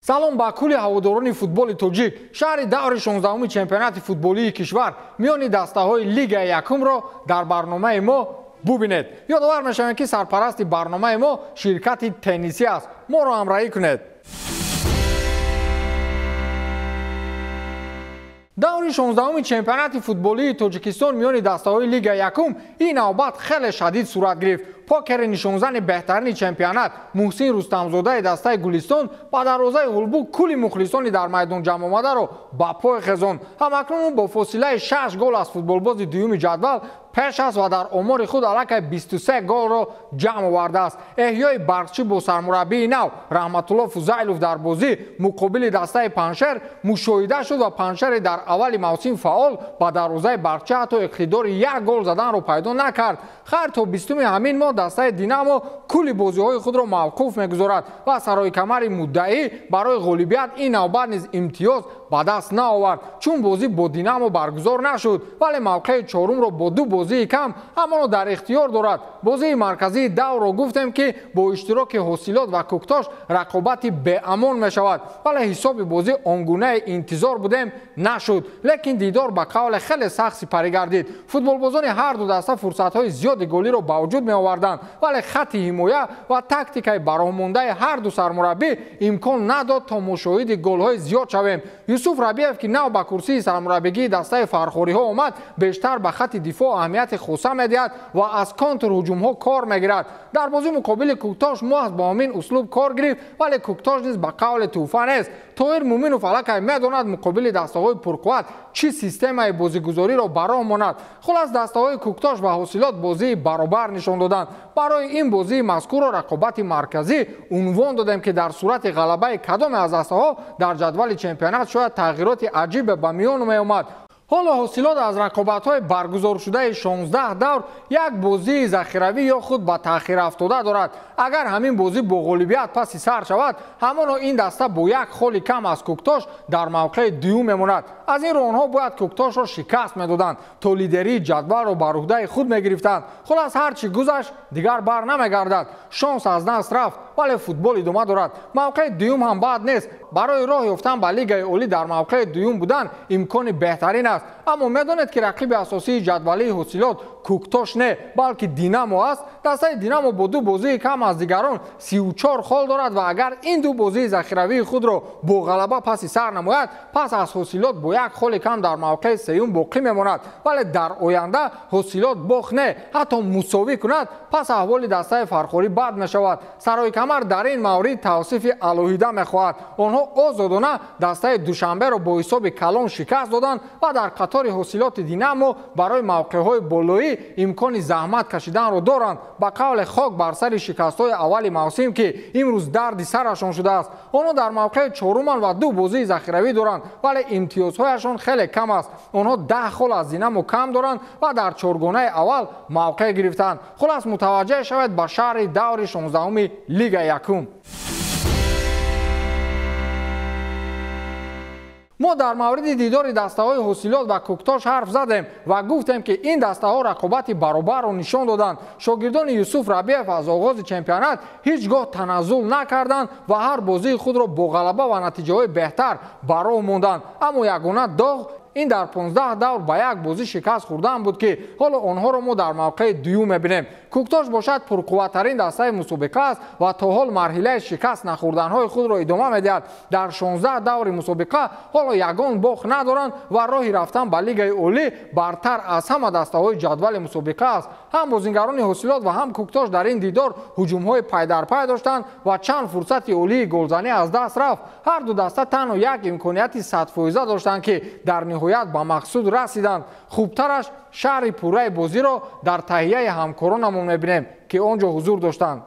Салом ба кулли ҳаводорони футболи тоҷик. Шаҳри даври 16-уми чемпионати футболии кишвар миёни дастаҳои лигаи якумро дар барномаи мо бубинед. Ёдовар мешавем, ки сарпарасти барномаи мо ширкати теннисӣ аст. Моро ҳамроҳӣ кунед. Даври 16-уми чемпионати футболии Тоҷикистон миёни дастаҳои лигаи якум ин навбат хеле шадид сурат гирифт. Покери нишонзани беҳтарини чемпионат Муҳсин Рустамзодаи дастаи Гулистон ба дарвозаи Ҳулбук кулли мухлисони дар майдон ҷамъомадаро ба пой хезонд. Ҳамакнун ӯ бо фосилаи 6 гол аз футболбози дуюми ҷадвал пеш аст ва дар омори худ аллакай 23 голро ҷамъ овардааст. Эҳёи Барқчӣ бо сармураббии нав Раҳматулло Фузайлов дар бозӣ муқобили дастаи Панҷшер мушоҳида шуд ва Панҷшери дар аввали мавсим фаъол ба дарвозаи Барқчӣ ҳатто иқтидори як гол заданро пайдо накард. Хайр, то 20 ҳамин моҳ дастаи Динамо кулли бозиҳои худро мавқуф мегузорад ва сарои камари муддаӣ барои ғолибият ин навбат низ имтиёз ба даст наовард, чун бозӣ бо Динамо баргузор нашуд, вале мавқеи чорумро бо ду бозии кам ҳамоно дар ихтиёр дорад. Бозии марказии даврро гуфтем, ки бо иштироки Ҳосилот ва Кӯктош рақобати беамон мешавад, вале ҳисоби бозӣ он гунаи интизор будем нашуд. Лекин дидор ба қавле хеле сахт сипарӣ гардид. Футболбозони ҳар ду даста фурсатҳои зиёди голиро ба вуҷуд меоварданд, вале хатти ҳимоя ва тактикаи бароҳмондаи ҳар ду сармураббӣ имкон надод то мушоҳиди голҳои зиёд шавем. Юсуф Рабиев, ки нав ба курсии сармураббигии дастаи фархориҳо омад, бештар ба хатти дифоъ аҳамияти хоса медиҳад ва аз контрҳуҷумҳо кор мегирад. Дар бозӣ муқобили Кӯктош маҳз бо ҳамин услуб кор гирифт, вале Кӯктош низ ба қавли тӯҳфа нест. Тоҳир Муминов аллакай медонад муқобили дастаҳои пурқувват чӣ системаи бозигузориро ба роҳ монад. Хулас, дастаҳои Кӯктош ва Ҳосилот бозии баробар нишон доданд. Барои ин бозии мазкурро рақобати марказӣ унвон додем, ки дар сурати ғалабаи кадоме аз дастаҳо дар ҷадвали чемпионат шояд тағйироти аҷибе ба миён меомад. Ҳоло Ҳосилот аз рақобатҳои баргузоршудаи 16 давр як бозии захиравӣ ё худ ба таъхир афтода дорад. Агар ҳамин бозӣ бо ғолибият паси сар шавад, ҳамоно ин даста бо як холи кам аз Кӯктош дар мавқеи дуюм мемонад. Аз ин рӯ онҳо бояд Кӯктошро шикаст медоданд, то лидерии ҷадвалро бар уҳдаи худ мегирифтанд. Хулас, ҳар чӣ гузашт дигар бар намегардад. Шонс аз даст рафт, вале футбол идома дорад. Мавқеи дуюм ҳам бад нест. Барои роҳ ёфтан ба лигаи олӣ дар мавқеи дуюм будан имкони беҳтарин аст. Аммо медонед, ки рақиби асосии ҷадвалии Ҳосилот Кӯктош не, балки Динамо аст. Дастаи Динамо бо ду бозии кам аз дигарон 34 хол дорад ва агар ин ду бозии захиравии худро бо ғалаба паси сар намояд, пас аз Ҳосилот бо як холи кам дар мавқеи сеюм боқӣ мемонад. Вале дар оянда Ҳосилот бохт не, ҳатто мусовӣ кунад, пас аҳволи дастаи фархорӣ бад мешавад. Сарои камар дар ин маврид тавсифи алоҳида мехоҳад. Онҳо озодона дастаи Душанберо бо ҳисоби калон шикаст доданд ва дар қатори Ҳосилоти Динамо барои мавқеъҳои болоӣ имкони заҳмат кашиданро доранд. Ба қавле хок бар сари шикастҳои аввали мавсим, ки имрӯз дарди сарашон шудааст. Онҳо дар мавқеи чоруманд ва ду бозии захиравӣ доранд, вале имтиёзҳояшон хеле кам аст. Онҳо 10 хол аз Динамо кам доранд ва дар чоргонаи аввал мавқеъ гирифтанд. Хулас, мутаваҷҷеҳ шавед ба шаҳри даври 16-уми лигаи якум. Мо дар мавриди дидори дастаҳои Ҳосилот ва Кӯктош ҳарф задем ва гуфтем, ки ин дастаҳо рақобати баробарро нишон доданд. Шогирдони Юсуф Рабиев аз оғози чемпионат ҳеҷ гоҳ таназзул накарданд ва ҳар бозии худро бо ғалаба ва натиҷаҳои беҳтар ба роҳ монданд. Аммо ягона доғ ин дар 15 давр ба як бозӣ шикаст хӯрдан буд, ки ҳоло онҳоро мо дар мавқеи дуюм мебинем. Кӯктош бошад пурқувваттарин дастаи мусобиқа аст ва то ҳол марҳилаи шикаст нахӯрданҳои худро идома медиҳад. Дар 16 даври мусобиқа ҳоло ягон бохт надоранд ва роҳи рафтан ба лигаи олӣ бартар аз ҳама дастаҳои ҷадвали мусобиқа аст. Ҳам бозингарони Ҳосилот ва ҳам Кӯктош дар ин дидор ҳуҷумҳои пайдарпай доштанд ва чанд фурсати олии голзанӣ аз даст рафт. Ҳар ду даста танҳо як имконияти 100% доштанд, ки дар ниҳоят ба мақсуд расиданд. Хубтараш шаҳри пурраи бозиро дар таҳияи ҳамкоронамон мебинем, ки он ҷо ҳузур доштанд.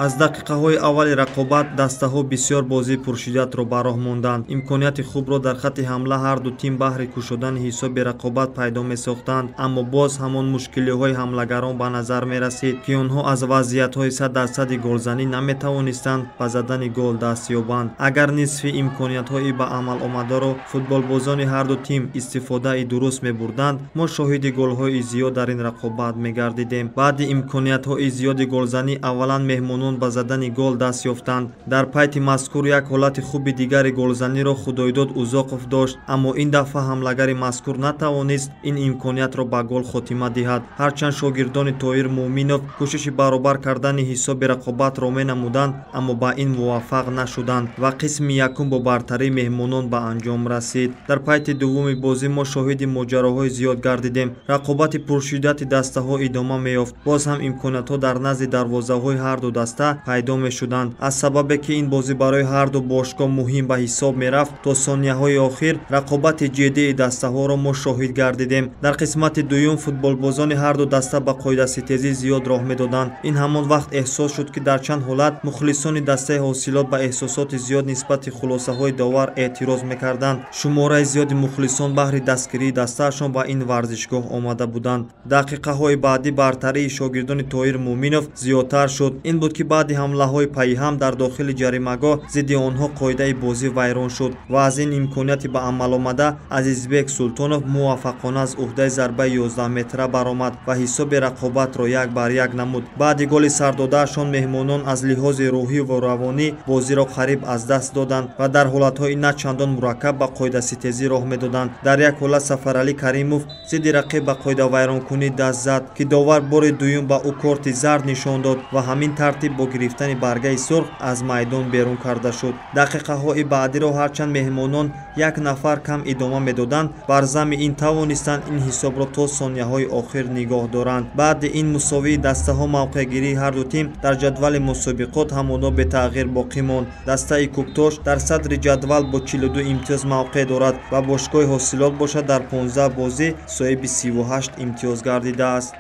Аз дақиқаҳои аввали рақобат дастаҳо бисёр бозии пуршиддатро ба роҳ монданд. Имконияти хубро дар хатти ҳамла ҳар ду тим баҳри кушодани ҳисоби рақобат пайдо месохтанд, аммо боз ҳамон мушкилиҳои ҳамлагарон ба назар мерасид, ки онҳо аз вазъиятҳои 100% голзанӣ наметавонистанд ба задани гол даст ёбанд. Агар нисфи имкониятҳои ба амал омадаро футболбозони ҳар ду тим истифодаи дуруст мебурданд, мо шоҳиди голҳои зиёд дар ин рақобат мегардидем. Баъди имкониятҳои зиёди голзанӣ аввалан меҳмонон меҳмонон ба задани гол даст ёфтанд. Дар пайти мазкур як ҳолати хуби дигари голзаниро Худойдод Узоқов дошт, аммо ин дафъа ҳамлагари мазкур натавонист ин имкониятро ба гол хотима диҳад. Ҳарчанд шогирдони Тоир Муъминов кӯшиши баробар кардани ҳисоби рақобатро менамуданд, аммо ба ин муваффақ нашуданд ва қисми якум бо бартарии меҳмонон ба анҷом расид. Дар пайти дуввуми бозӣ мо шоҳиди моҷароҳои зиёд гардидем. Рақобати пуршиддати дастаҳо идома меёфт. Боз ҳам имкониятҳо дар назди дарвозаҳои ҳарду даста пайдо мешуданд. Аз сабабе ки ин бозӣ барои ҳарду бошгоҳ муҳим ба ҳисоб мерафт, то сонияҳои охир рақобати ҷиддии дастаҳоро мо шоҳид гардидем. Дар қисмати дуюм футболбозони ҳарду даста ба қоидаситезӣ зиёд роҳ медоданд. Ин ҳамон вақт эҳсос шуд, ки дар чанд ҳолат мухлисони дастаи Ҳосилот ба эҳсосоти зиёд нисбати хулосаҳои довар эътироз мекарданд. Шумораи зиёди мухлисон баҳри дастгирии дастаашон ба ин варзишгоҳ омада буданд. Дақиқаҳои баъдӣ бартарии шогирдони Тоир Муъминов зиёдтар шуд. Ин буд, ки баъди ҳамлаҳои пайҳам дар дохили ҷаримагоҳ зидди онҳо қоидаи бозӣ вайрон шуд ва аз ин имконияти ба амал омада Азизбек Султонов муваффақона аз уҳдаи зарбаи 11 метра баромад ва ҳисоби рақобатро 1-1 намуд. Баъди голи сардодаашон меҳмонон аз лиҳози рӯҳӣ ва равонӣ бозиро қариб аз даст доданд ва дар ҳолатҳои на чандон мураккаб ба қоидаситезӣ роҳ медоданд. Дар як ҳолат Сафаралӣ Каримов зидди рақиб ба қоидавайронкунӣ даст зад, ки довар бори дуюм ба ӯ корти зард нишон дод ва ҳамин тартиб бо гирифтани баргаи сурх аз майдон берун карда шуд. Дақиқаҳои баъдиро ҳарчанд меҳмонон як нафар кам идома медоданд, бар зами ин тавонистанд ин ҳисобро то сонияҳои охир нигоҳ доранд. Баъди ин мусовии дастаҳо мавқеъгирии ҳарду тим дар ҷадвали мусобиқот ҳамоно бетағйир боқӣ монд. Дастаи Куктош дар садри ҷадвал бо 42 имтиёз мавқеъ дорад ва бошгоҳи Ҳосилот бошад дар 15 бозӣ соҳиби 38 имтиёз гардидааст.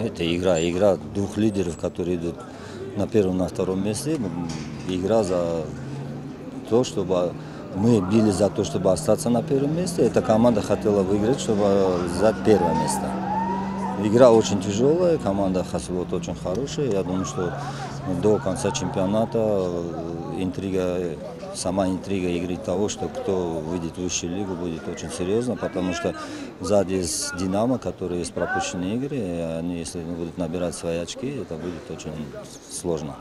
Это игра двух лидеров, которые идут на первом, на втором месте. Игра за то, чтобы мы били за то, чтобы остаться на первом месте. Эта команда хотела выиграть, чтобы взять первое место. Игра очень тяжелая, команда Хасилот очень хорошая. Я думаю, что до конца чемпионата интрига, сама интрига игры того, что кто выйдет в высшую лигу, будет очень серьезно, потому что сзади есть «Динамо», которые есть пропущенные игры, и они, если будут набирать свои очки, это будет очень сложно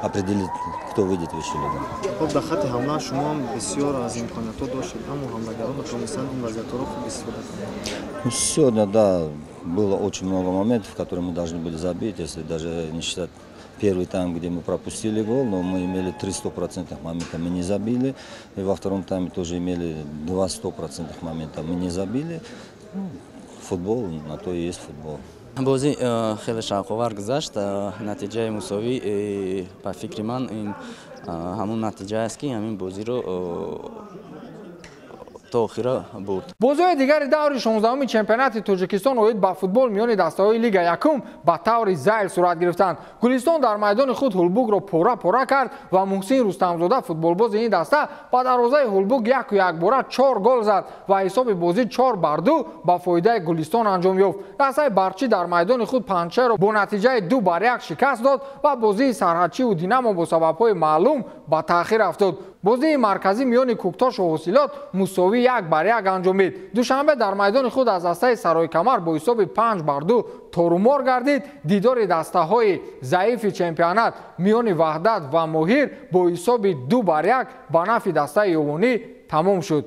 определить, кто выйдет в высшую лигу. Хоб, дар хати ҳамла шумо ҳам бисёр аз имкониятҳо доштед, аммо ҳамлагарон натавонистанд ин вазъиятҳоро хуб истифода кунанд. Сегодня, да, было очень много моментов, которые мы должны были забить, если даже не считать первый тайм, где мы пропустили гол, но мы имели 3 стопроцентных момента, мы не забили. И во втором тайме тоже имели 2 стопроцентных момента, мы не забили. Ну, футбол, на то и есть футбол. Бозӣ хеле шавқовар гузашт. Натиҷаи мусовӣ ба фикри ман ин ҳамон натиҷа аст, ки ҳамин бозиро то охира бурд. Бозиҳои дигари даври 16-уми чемпионати Тоҷикистон оид ба футбол миёни дастаҳои Лига якум ба таври зайл сурат гирифтанд. Гулистон дар майдони худ Ҳулбукро пора-пора кард ва Муҳсин Рустамзода, футболбози ин даста, ба дарвозаи Ҳулбук яку якбора 4 гол зад ва ҳисоби бозӣ 4-2 ба фоидаи Гулистон анҷом ёфт. Дастаи Барчӣ дар майдони худ Панҷшерро бо натиҷаи 2-1 шикаст дод ва бозии Сарҳадчиву Динамо бо сабабҳои маълум ба таъхир афтод. Бозии марказӣ миёни Куктошу Ҳосилот мусовӣ 1-1 анҷомид. Душанбе дар майдони худ аз дастаи Сарои-Камар бо ҳисоби 5-2 торумор гардид. Дидори дастаҳои заифи чемпионат миёни Ваҳдат ва Моҳир бо ҳисоби 2-1 ба нафъи дастаи Ёвонӣ тамом шуд.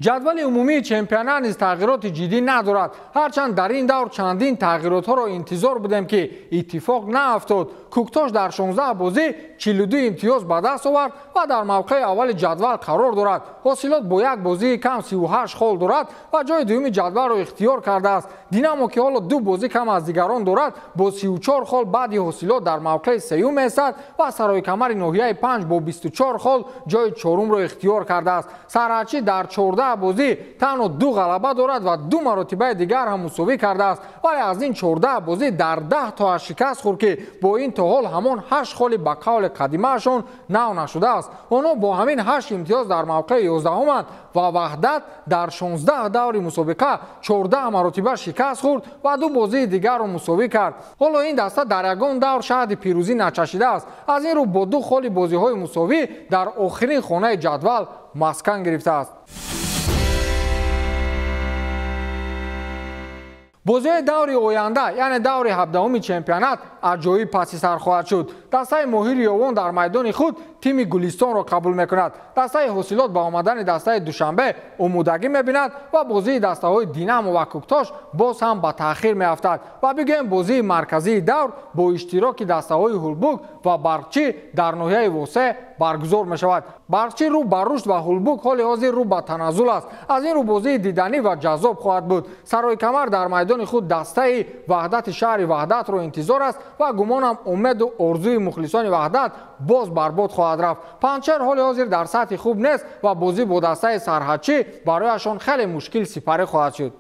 Ҷадвали умумии чемпионат низ тағйироти ҷиддӣ надорад. Ҳарчанд дар ин давр чандин тағйиротҳоро интизор будем, ки иттифоқ наафтод. Куктош дар 16 бозӣ 42 имтиёз ба даст овард ва дар мавқеи аввали ҷадвал қарор дорад. Ҳосилот бо як бозии кам 38 хол дорад ва ҷои дуюми ҷадвалро ихтиёр кардааст. Динамо, ки ҳоло ду бозӣ кам аз дигарон дорад, бо 34 хол баъди ҳосилот дар мавқеи сеюм меистад ва Сарои-Камари ноҳияи 5 бо 24 хол ҷои чорумро ихтиёр кардааст. Сарҳадчӣ дар 14 14 бозӣ танҳо 2 ғалаба дорад ва 2 маротибаи дигар ҳам мусовӣ кардааст. Вале аз ин 14 бозӣ дар 10 тоаш шикаст хӯрд, ки бо ин то ҳол ҳамон 8 холи ба қавли қадимаашон нав нашудааст. Онҳо бо ҳамин 8 имтиёз дар мавқеи 11-уманд ва Ваҳдат дар 16 даври мусобиқа 14 маротиба шикаст хӯрд ва 2 бозии дигарро мусовӣ кард. Ҳоло ин даста дар ягон давр шаҳди пирӯзӣ начашидааст. Аз ин рӯ бо 2 холи бозиҳои мусовӣ дар охирин хонаи ҷадвал маскан гирифтааст. Бозиҳои даври оянда, яъне даври 17-уми чемпионат, аҷоиб паси сар хоҳад шуд. Дастаи Моҳири Ёвон дар майдони худ тими Гулистонро қабул мекунад. Дастаи Ҳосилот ба омадани дастаи Душанбе омодагӣ мебинад ва бозии дастаҳои Динамо ва Кӯктош боз ҳам ба таъхир меафтад. Ва бигӯем, бозии марказии давр бо иштироки дастаҳои Ҳулбук ва Барқчӣ дар ноҳияи Восе баргузор мешавад. Барқчӣ рӯ ба рушд ва Ҳулбук ҳоли ҳозир рӯ ба таназзул аст. Аз ин рӯ бозии диданӣ ва ҷаззоб хоҳад буд. Сарои камар дар майдони худ дастаи Ваҳдати шаҳри Ваҳдатро интизор аст ва гумонам умеду орзуи мухлисони Ваҳдат боз барбод хоҳад рафт. Панҷшер ҳоли ҳозир дар сатҳи хуб нест ва бозӣ бо дастаи сарҳадчӣ барояшон хеле мушкил сипарӣ хоҳад шуд.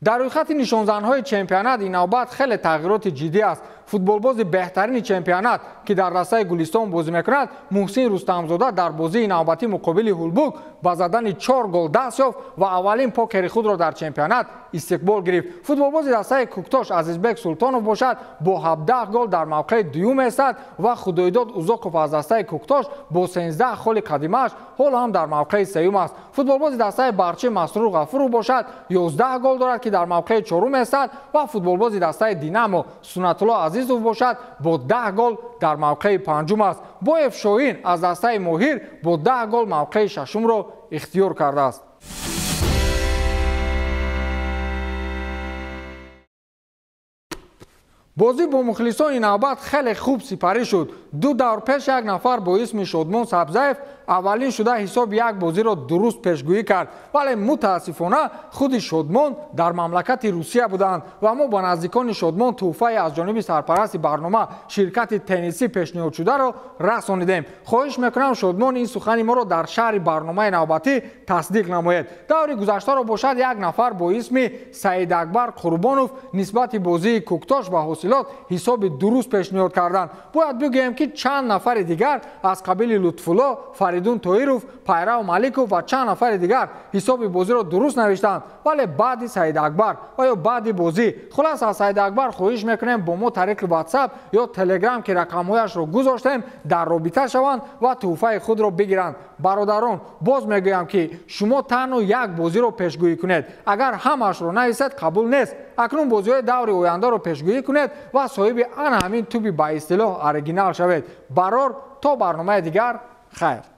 Дар рӯйхати нишонзанҳои чемпионат ин навбат хеле тағйироти ҷиддӣ аст. Футболбози беҳтарини чемпионат, ки дар дастаи Гулистон бозӣ мекунад, Муҳсин Рустамзода дар бозии навбатӣ муқобили Ҳулбук ба задани 4 гол даст ёфт ва аввалин покери худро дар чемпионат истиқбол гирифт. Футболбози дастаи Кӯктош Азизбек Султонов бошад бо 17 гол дар мавқеи дуюм меистад ва Худойдод Узоқов аз дастаи Кӯктош бо 13 холи қадимааш ҳоло ҳам дар мавқеи сеюм аст. Футболбози дастаи Барқчӣ Масрур Ғафуров бошад 11 гол дорад, ки дар мавқеи чорум меистад ва футболбози дастаи Динамо Сунатулло Азизов бошад бо 10 гол дар мавқеи панҷум аст. Боев Шоҳин аз дастаи Моҳир бо 10 гол мавқеи шашумро ихтиёр кардааст. Бозӣ бо мухлисони навбат хеле хуб сипарӣ шуд. 2 давр пеш як нафар бо исми Шодмон Сабзаев аввалин шуда ҳисоби як бозиро дуруст пешгӯӣ кард, вале мутаассифона худи Шодмон дар мамлакати Русия буданд ва мо ба наздикони Шодмон тӯҳфае аз ҷониби сарпарасти барнома ширкати теннисӣ пешниҳодшударо расонидем. Хоҳиш мекунам Шодмон ин сухани моро дар шаҳри барномаи навбатӣ тасдиқ намоед. Даври гузаштаро бошад як нафар бо исми Саидакбар Қурбонов нисбати бозии Кӯктош ва Ҳосилот ҳисоби дуруст пешниҳод карданд. Бояд бигӯем, ки чанд нафари дигар аз қабили Лутфулло, Фаридун Тоиров, Пайрав Маликов ва чанд нафари дигар ҳисоби бозиро дуруст навиштанд, вале баъди Саидакбар ва ё баъди бозӣ. Хулас, аз Саидакбар хоҳиш мекунем бо мо тариқи WhatsApp ё Telegram, ки рақамҳояшро гузоштем, дар робита шаванд ва тӯҳфаи худро бигиранд. Бародарон, боз мегӯям, ки шумо танҳо як бозиро пешгӯӣ кунед. Агар ҳамаашро нависед, қабул нест. Акнун бозиҳои даври ояндаро пешгӯӣ кунед ва соҳиби ана ҳамин тӯби ба истилоҳ оригинал шавед. Барор, то барномаи дигар, хайр.